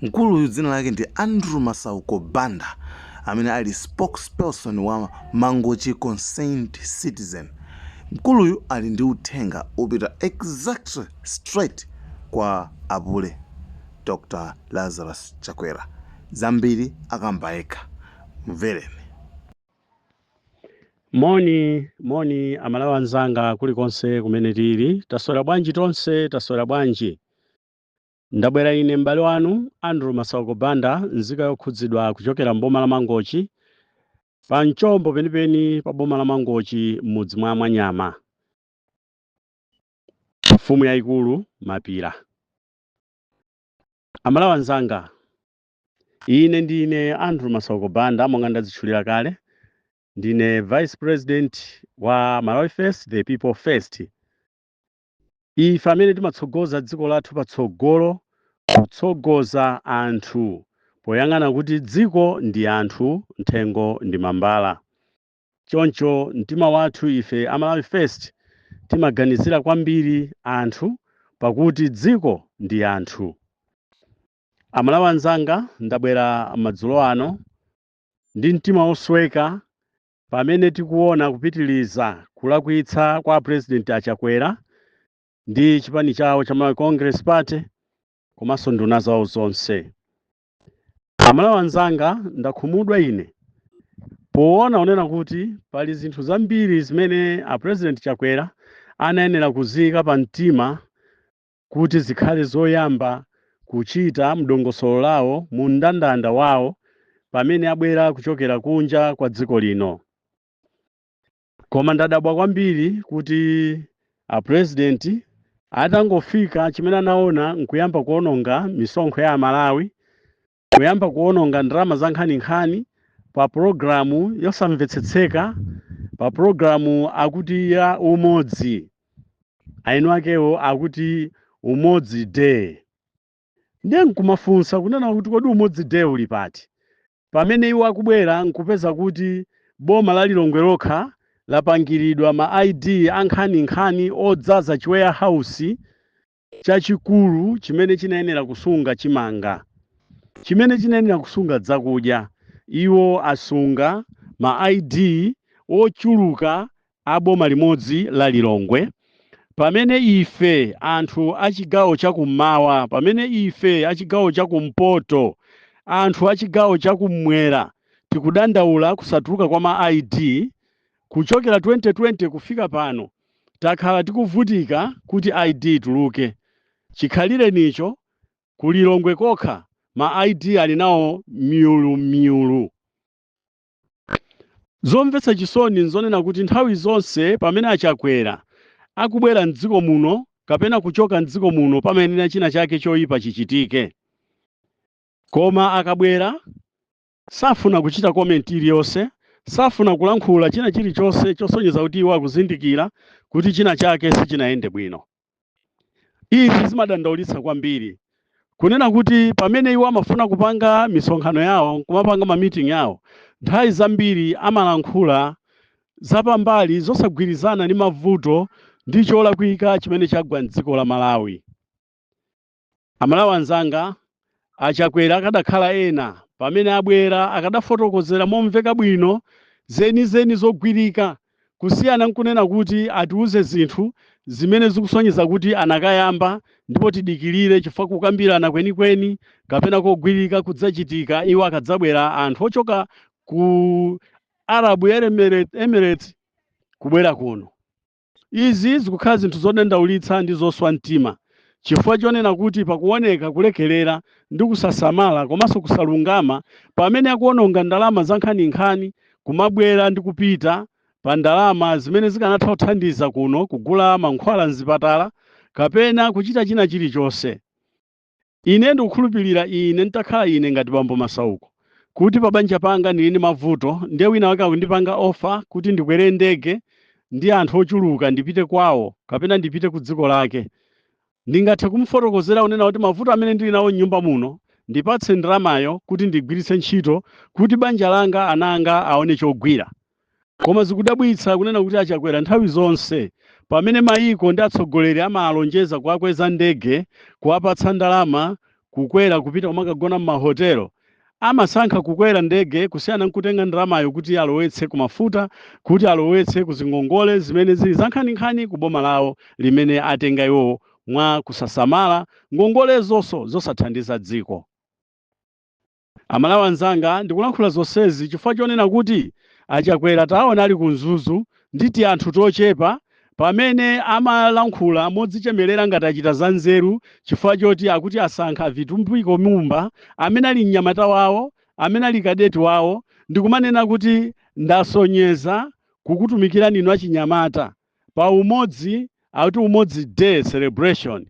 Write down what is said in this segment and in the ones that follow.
Mkuluyu dzina lake ndi Andrew Masauko Banda, amene ali spokesperson wa Mangochi Concerned Citizen. Mkuluyu ali ndi uthenga upita exactly straight kwa apule Dr Lazarus Chakwera. Zambiri akamba yekha, mvereni. Moni moni, Amalawi anzanga kulikonse kumene tili, taswera bwanji tonse? Taswera bwanji? Ndabwera ine m'bale wanu Andrew Masauko Banda, nzika yokhudzidwa kuchokera mboma la Mangochi, pa mchombo penipeni pa boma la Mangochi, m'mudzi mwa Mwanyama, mfumu yayikulu Mapira. Amalawi anzanga, ine ndine Andrew Masauko Banda, monga ndadzitchulira kale, ndine vice president wa Malawi First, the people first. Ife amene timatsogoza dziko lathu patsogolo, kutsogoza anthu poyang'ana kuti dziko ndi anthu, nthengo ndi mambala. Choncho mtima wathu ife a Malawi First timaganizira kwambiri anthu, pakuti dziko ndi anthu. Amalawi anzanga, ndabwera madzulo ano ndi mtima wosweka pamene tikuona kupitiliza kulakwitsa kwa President Achakwera ndi chipani chawo cha Malawi Congress Party komanso nduna zawo zonse. Amalawi anzanga, ndakhumudwa ine poona onena kuti pali zinthu zambiri zimene a President Chakwera anayenera kuziyika pa mtima kuti zikhale zoyamba kuchita mdongosolo lawo, mu mndandanda wawo, pamene abwera kuchokera kunja kwa dziko lino. Koma ndadabwa kwambiri kuti a president atangofika, chimene anaona nkuyamba kuononga misonkho ya Amalawi, kuyamba kuononga ndalama za nkhaninkhani pa pologalamu yosamvetsetseka, pa pologalamu akuti ya umodzi, ainu akewo akuti Umodzi Day. Ndiye nkumafunsa kunena kuti, kodi Umodzi Day uli pati pamene iwo akubwera nkupeza kuti boma la Lilongwe lokha lapangiridwa ma ID ankhaninkhani odzaza chi warehouse chachikulu chimene chinayenera kusunga chimanga, chimene chinayenera kusunga zakudya? Iwo asunga ma ID ochuluka a boma limodzi la Lilongwe, pamene ife anthu achigawo chakummawa, pamene ife achigawo chakumpoto, anthu achigawo chakummwera tikudandaula kusatuluka kwa ma ID. Kuchokera 2020 kufika pano takhala tikuvutika kuti ID ituluke. Chikhalirenicho ku Lilongwe kokha ma ID ali nawo myulumyulu. Zomvetsa chisoni nzonena kuti nthawi zonse pamene Achakwera akubwera mdziko muno kapena kuchoka mdziko muno, pamayenera china chake choyipa chichitike. Koma akabwera safuna kuchita comment iliyonse, safuna kulankhula china chilichonse chosonyeza kuti iwo akuzindikira kuti china chake sichinayende bwino. Izi zimadandaulitsa kwambiri, kunena kuti pamene iwo amafuna kupanga misonkhano yawo, kumapanga ma meeting yawo, nthawi zambiri amalankhula zapambali zosagwirizana ndi mavuto ndi cholakwika chimene chagwa mdziko la Malawi. Amalawi anzanga, Achakwera akadakhala ena, pamene abwera akadafotokozera momveka bwino zenizeni zogwirika, kusiyana nkunena kuti atiuze zinthu zimene zikusonyeza kuti anakayamba ndipo tidikirire, chifukwa kukambirana kwenikweni kapena kogwirika kudzachitika iwo akadzabwera, anthu ochoka ku Arab Emirates kubwera kuno. Izi zikukhala zinthu zodandaulitsa ndi zoswa mtima, chifukwa chonena kuti pakuoneka kulekelera ndi kusasamala komanso kusalungama pamene akuononga ndalama za nkhaninkhani kumabwera ndi kupita, pa ndalama zimene zikanatha kuthandiza kuno kugula mankhwala mzipatala kapena kuchita china chilichonse. Ine ndikukhulupirira, ine nditakhala ine ngati bambo Masauko, kuti pa banja panga ndili ndi mavuto, ndiye wina wake akundipanga offer kuti ndikwere ndege ndi anthu ochuluka ndipite kwawo kapena ndipite ku dziko lake, ndingathe kumufotokozera kunena kuti mavuto amene ndili nawo m'nyumba muno, ndipatse ndalamayo kuti ndigwiritse ntchito kuti banja langa, ana anga aone chogwira. Koma zikudabwitsa kunena kuti Achakwera nthawi zonse pamene mayiko ndi atsogoleri amalonjeza kuwakweza ndege, kuwapatsa ndalama, Kukwera kupita kumakagona m'mahotelo, amasankha kukwera ndege kusiyana nkutenga ndalamayo kuti alowetse kumafuta, kuti alowetse kuzingongole zimene zili zankhaninkhani ku boma lawo limene atenga iwowo mwa kusasamala, ngongole zonso zosathandiza dziko. Amalawi anzanga, ndikulankhula zonsezi chifukwa chonena kuti Achakwera taona ali ku Mzuzu nditi anthu tochepa, pamene amalankhula modzichemerera ngati achita za nzeru, chifukwa choti akuti asankha Vitumbiko Mumba amene ali mnyamata wawo, amene ali kadeti wawo, ndikumanena kuti ndasonyeza kukutumikirani inu achinyamata pa Umodzi, akuti Umodzi Day celebration.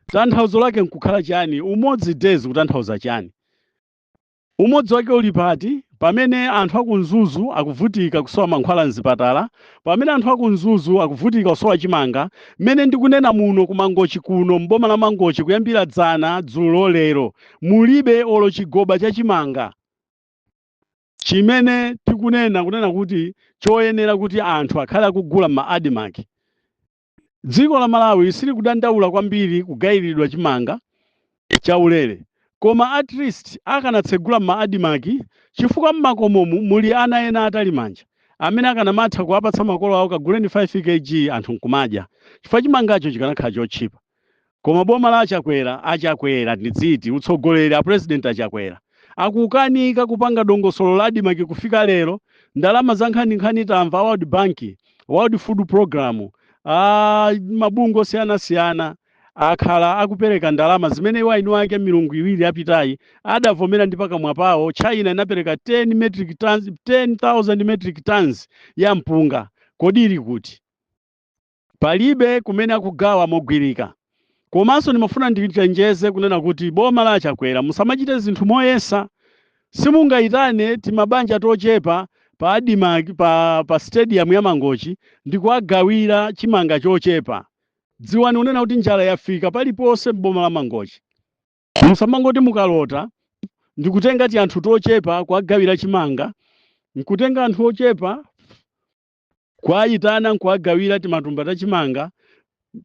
Tanthauzo lake nkukhala chani? Umodzi Day zikutanthauza chani? Umodzi wake uli pati pamene anthu aku Mzuzu akuvutika kusowa mankhwala mzipatala, pamene anthu aku Mzuzu akuvutika kusowa chimanga? Mmene ndikunena muno ku Mangochi kuno, mboma la Mangochi, kuyambira dzana, dzulo, lero, mulibe olo chigoba cha chimanga chimene tikunena kunena kuti choyenera kuti anthu akhale akugula ma ADMARC. Dziko la Malawi silikudandaula kwambiri kugayiridwa chimanga chaulere, koma at least akanatsegula ma ADMARC, chifukwa mmakomomu muli ana ena atali manja amene akanamatha kuwapatsa makolo awo, kaguleni 5 kg, anthu nkumadya, chifukwa chimangacho chikanakhala chotchipa. Koma boma la Achakwera, Achakwera ndidziti utsogoleri, a President Achakwera akukanika kupanga dongosolo la ADMARC kufika lero. Ndalama za nkhaninkhani tamva, World Bank, World Food Program, mabungwe osiyanasiyana akhala akupereka ndalama zimene iwo eni ake milungu 2 yapitayi adavomera ndi pakamwa pawo. China inapereka 10 metric tons, 10,000 metric tons ya mpunga. Kodi ili kuti? Palibe kumene akugawa mogwirika. Komanso ndimafuna ndichenjeze kunena kuti boma la Chakwera, musamachite zinthu moyesa. Simungayitane timabanja tochepa pa ADMARC, pa stadium ya Mangochi ndikuwagawira chimanga chochepa. Dziwani unena kuti njala yafika paliponse m'boma la Mangochi. Musamangoti mukalota ndikutenga ti anthu tochepa kuwagawira chimanga, nkutenga anthu ochepa kuwayitana nkuwagawira timatumba ta chimanga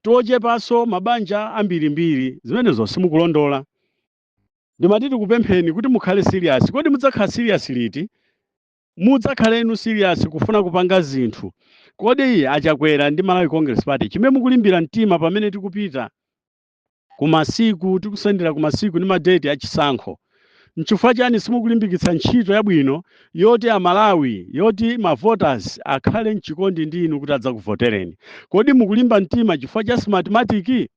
tochepanso mabanja ambirimbiri. Zimenezo simukulondola. Ndimati tikupempheni kuti mukhale serious. Kodi mudzakhala serious liti? Mudzakhalenu serious kufuna kupanga zinthu. Kodi Achakwera ndi Malawi Congress Party, chimene mukulimbira mtima pamene tikupita kumasiku, tikusendera kumasiku ndi madeti achisankho, nchifukwa chani simukulimbikitsa ntchito yabwino yoti Amalawi, yoti ma voters akhale mchikondi ndi inu kuti adzakuvotereni? Kodi mukulimba mtima chifukwa cha Smartmatic?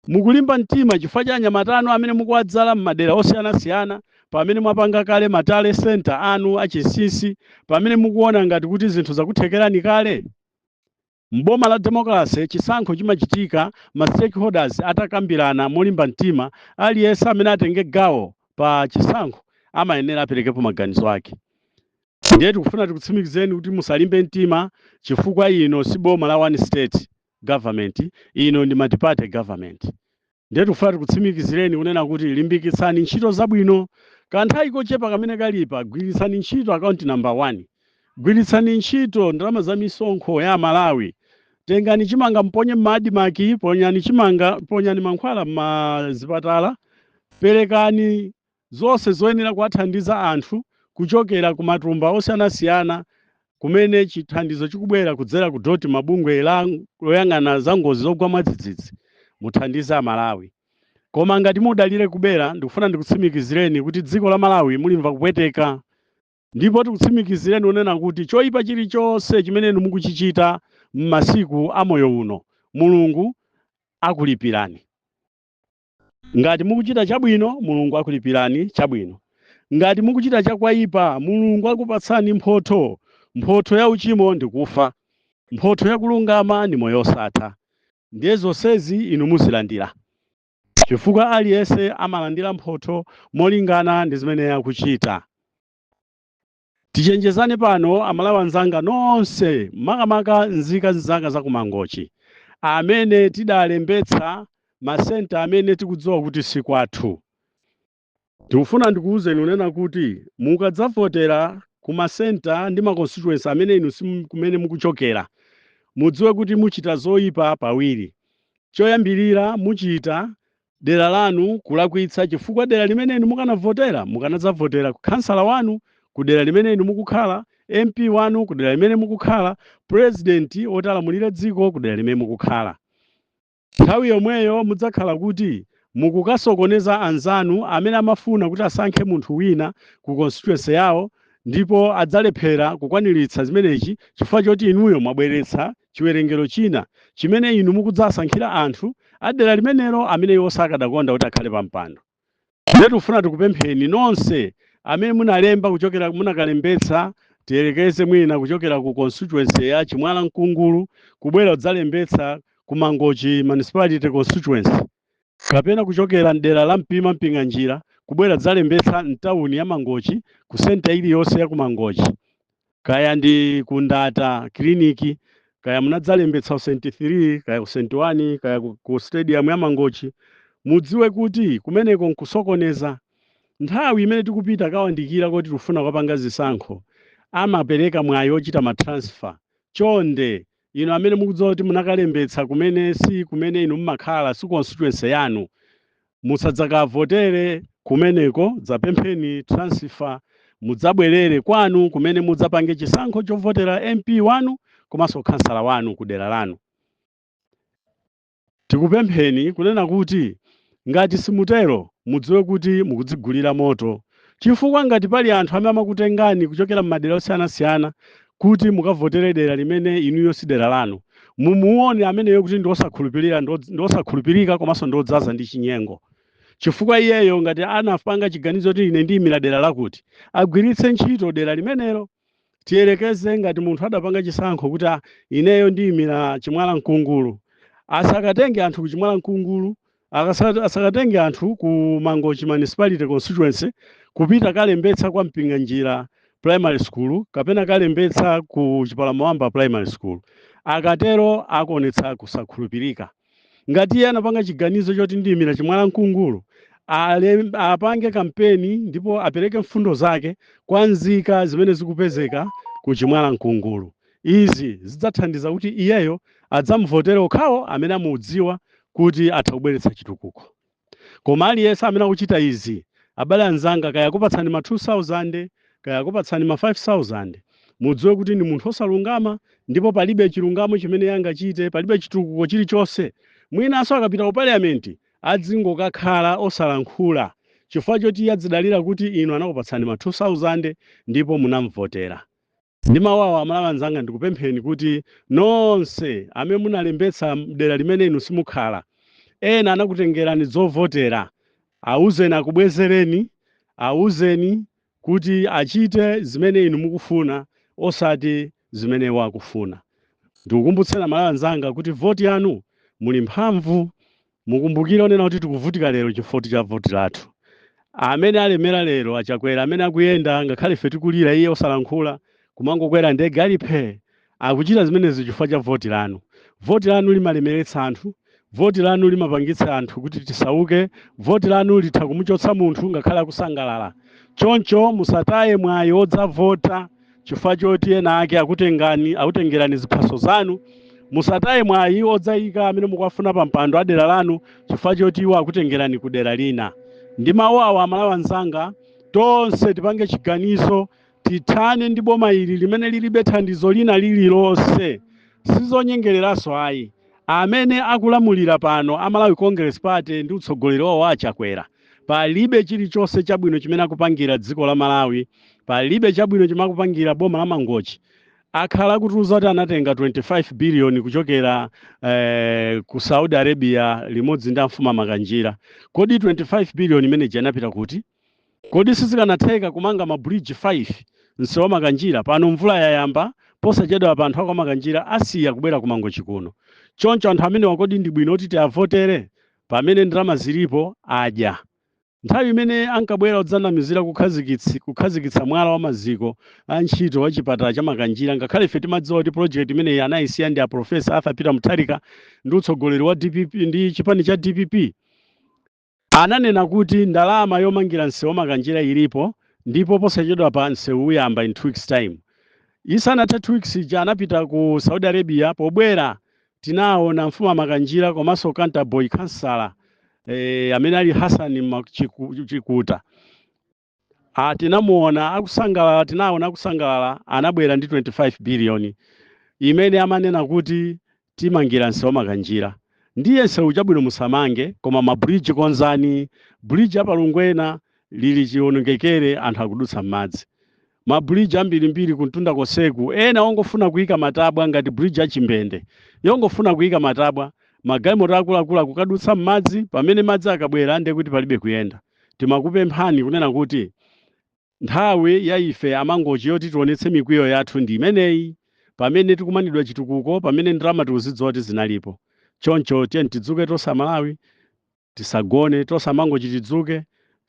Mukulimba mtima chifukwa cha anyamata anu amene mukuwadzala m'madera osiyanasiyana, pamene mwapanga kale ma tally center anu achinsinsi, pamene mukuona ngati kuti zinthu zakuthekerani kale? Mboma la democracy, chisankho chimachitika ma stakeholders atakambirana molimba mtima. Aliyense amene atenge gawo pa chisankho amayenera aperekepo maganizo ake. Ndiye tikufuna tikutsimikizeni kuti musalimbe mtima, chifukwa ino si boma la one state government, ino ndi multi-party government. Ndiye tikufuna tikutsimikizireni kunena kuti limbikitsani ntchito zabwino. Kanthawi kochepa kamene kalipa, gwiritsani ntchito account number 1, gwiritsani ntchito ndalama za misonkho ya Malawi. Tengani chimanga mponye m'ma ADMARC, ponyani chimanga, ponyani mankhwala m'mazipatala, perekani zonse zoyenera kuwathandiza anthu kuchokera ku matumba osiyanasiyana kumene chithandizo chikubwera kudzera ku DoDMA, mabungwe loyang'ana za ngozi zogwa mwadzidzidzi. Muthandize Amalawi. Koma ngati mudalire kubera, ndikufuna ndikutsimikizireni kuti dziko la Malawi mulimva kupweteka. Ndipo tikutsimikizireni unena kuti choyipa chilichonse chimene inu mukuchichita m'masiku a moyo uno, Mulungu akulipirani. Ngati mukuchita chabwino, Mulungu akulipirani chabwino. Ngati mukuchita chakwaipa, Mulungu akupatsani mphotho. Mphotho ya uchimo ndi kufa, mphotho yakulungama ndi moyo osatha. Ndiye zonsezi inu muzilandira, chifukwa aliyense amalandira mphotho molingana ndi zimene akuchita. Tichenjezane pano, Amalawi anzanga nonse, makamaka nzika nzanga za kumangochi amene tidalembetsa ma center amene tikudziwa kuti si kwathu. Tikufuna ndikuwuzeni unena kuti mukadzavotera ku ma center ndi ma constituency amene inu si kumene mukuchokera, mudziwe kuti muchita zoyipa pawiri. Choyambirira, muchita Dera lanu kulakwitsa, chifukwa dera limene inu mukanavotera, mukanadzavotera khansala wanu ku dera limene inu mukukhala, MP wanu ku dera limene mukukhala, president woti alamulire dziko ku dera limene mukukhala. Nthawi yomweyo mudzakhala kuti mukukasokoneza anzanu amene amafuna kuti asankhe munthu wina ku constituency yawo, ndipo adzalephera kukwaniritsa zimenechi chifukwa choti inuyo mwabweretsa chiwerengero china chimene inu mukudzasankhira anthu a dera limenelo amene iwo sakadakonda kuti akhale pa mpando. Ndiye tikufuna tikupempheni nonse amene munalemba kuchokera, munakalembetsa, tiyerekeze mwina kuchokera ku constituency ya Chimwala Mkungulu kubwera kudzalembetsa ku Mangochi Municipality constituency, kapena kuchokera mdera la Mpima Mpinganjira kubwera kudzalembetsa mtawuni ya Mangochi ku center iliyonse ya ku Mangochi, kaya ndi ku Ndata Clinic, kaya munadzalembetsa ku St 3, kaya ku St 1, kaya ku stadium ya Mangochi, mudziwe kuti kumeneko nkusokoneza. Nthawi imene tikupita kawandikira kuti tikufuna kupanga zisankho, amapereka mwayi ochita ma transfer. Chonde, inu amene mukudziwa kuti munakalembetsa kumene si kumene inu mmakhala, si constituency yanu, musadzakavotere kumeneko. Dzapempheni transfer, mudzabwerere kwanu kumene mudzapange chisankho chovotera MP wanu komanso khansala wanu ku dera lanu. Tikupempheni kunena kuti ngati simutero, mudziwe kuti mukudzigulira moto, chifukwa ngati pali anthu amene amakutengani kuchokera m'madera osiyanasiyana kuti mukavotere dera limene inuyo si dera lanu, mumuone ameneyo kuti ndi osakhulupirira, ndi osakhulupirika komanso ndi odzaza ndi chinyengo, chifukwa iyeyo ngati anapanga chiganizo kuti ine ndiyimira dera lakuti, agwiritse ntchito dera limenelo. Tiyerekeze ngati munthu adapanga chisankho kuti, "Ah, ineyo ndiyimira Chimwala Mkungulu," asakatenge anthu ku Chimwala Mkungulu, asakatenge anthu ku Mangochi Municipality constituency kupita kalembetsa kwa Mpinganjira Primary School kapena kalembetsa ku Chipalamawamba Primary School. Akatero akuonetsa kusakhulupirika. Ngati iye anapanga chiganizo choti ndiyimira Chimwala Mkungulu, apange kampeni ndipo apereke mfundo zake kwa nzika zimene zikupezeka ku Chimwala Mkungulu. Izi zidzathandiza kuti iyeyo adzamuvotere okhawo amene amudziwa kuti atha kubweretsa chitukuko. Koma aliyense amene akuchita izi, abale anzanga, kaya kupatsani ma 2000, kaya kupatsani ma 5000, mudziwe kuti ndi munthu osalungama ndipo palibe chilungamo chimene angachite, palibe chitukuko chilichonse. Mwinanso akapita ku parliament adzingokakhala osalankhula chifukwa choti iye adzidalira kuti inu anakupatsani ma 2000 ndipo munamvotera. Ndi mawu awa, Amalawi anzanga, ndikupempheni kuti nonse amene munalembetsa dera limene inu simukhala, ena anakutengerani zovotera, awuzeni akubwezereni, awuzeni kuti achite zimene inu mukufuna, osati zimene wakufuna. Ndikukumbutseni, Amalawi anzanga, kuti voti yanu muli mphamvu. Mukumbukire onena kuti tikuvutika lero chifukwa cha voti lathu. Amene alemera lero, Achakwera, amene akuyenda ngakhale ife tikulira, iye osalankhula, kumangokwera ndege aliphe, akuchita zimenezi chifukwa cha voti lanu. Voti lanu limalemeretsa anthu, voti lanu limapangitsa anthu kuti tisauke, voti lanu litha kumuchotsa munthu ngakhale akusangalala. Choncho musataye mwayi wodzavota chifukwa choti ena ake akutengani, akutengerani ziphaso zanu. Musataye mwayi odzayika amene mukuwafuna pa mpando a dera lanu chifukwa choti iwo akutengerani ku dera lina. Ndi mawu awa, Amalawi anzanga, tonse tipange chiganizo, tithane ndi boma ili limene lilibe thandizo lina lililonse. Sizonyengereranso ayi. Amene akulamulira pano, a Malawi Congress Party ndi utsogoleri wawo wa Achakwera, palibe chilichonse chabwino chimene akupangira dziko la Malawi, palibe chabwino chimene akupangira boma la Mangochi. Akhala akutiuza kuti anatenga 25 billion kuchokera ku Saudi Arabia limodzi ndi amfumu Makanjira. Kodi 25 billion imeneji anapita kuti? Kodi sizikanatheka kumanga ma bridge 5 msewu wa Makanjira? Pano mvula yayamba, posachedwa pa anthu akwa Makanjira asiya kubwera ku Mangochi kuno. Choncho anthu amenewa, kodi ndi bwino kuti tiavotere pamene ndalama zilipo adya? Nthawi imene ankabwera kudzanamizira kukhazikitsa mwala wa maziko a ntchito wa chipatala cha Makanjira, ngakhale ife timadziwa kuti project imeneyi anayisiya ndi a Professor Arthur Peter Mutharika ndi utsogoleri wa DPP ndi chipani cha DPP, ananena kuti ndalama yomangira msewu wa Makanjira ilipo ndipo posachedwa pa msewu uyamba in 2 weeks time. Isanathe 2 weeks ija anapita ku Saudi Arabia. Pobwera tinaona mfumu Makanjira komanso Canterbury kansala. Amene ali Hassan Chikuta, tinamuona akusangalala, tinaona akusangalala, anabwera ndi 25 billion imene amanena kuti timangira msewu Makanjira. Ndiye msewu chabwino musamange, koma mabridge konzani. Bridge apalungwena lili chiwonongekere, anthu akudutsa m'madzi. Mabridge ambirimbiri kuntunda koseku, ena ongofuna kuyika matabwa, ngati bridge achimbende yongofuna kuyika matabwa, magalimoto akuluakulu akukadutsa m'madzi. Pamene madzi akabwera, ndiye kuti palibe kuyenda. Timakupemphani kunena kuti nthawi ya ife amangochi yoti tionetse mikwiyo yathu ndi imeneyi, pamene tikumanidwa chitukuko, pamene ndalama tikuzidziwa kuti zinalipo. Choncho tiye tidzuke tonse Amalawi, tisagone. Tonse amangochi tidzuke,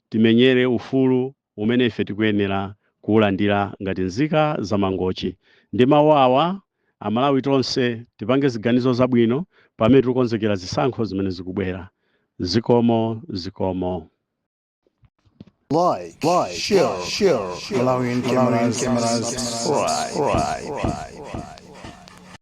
timenyere ufulu umene ife tikuyenera kuwulandira ngati nzika za Mangochi. Ndi mawu awa, Amalawi tonse tipange ziganizo zabwino pamene tikukonzekera zisankho zimene zikubwera. Zikomo, zikomo. Like, share, Malawian cameras, subscribe.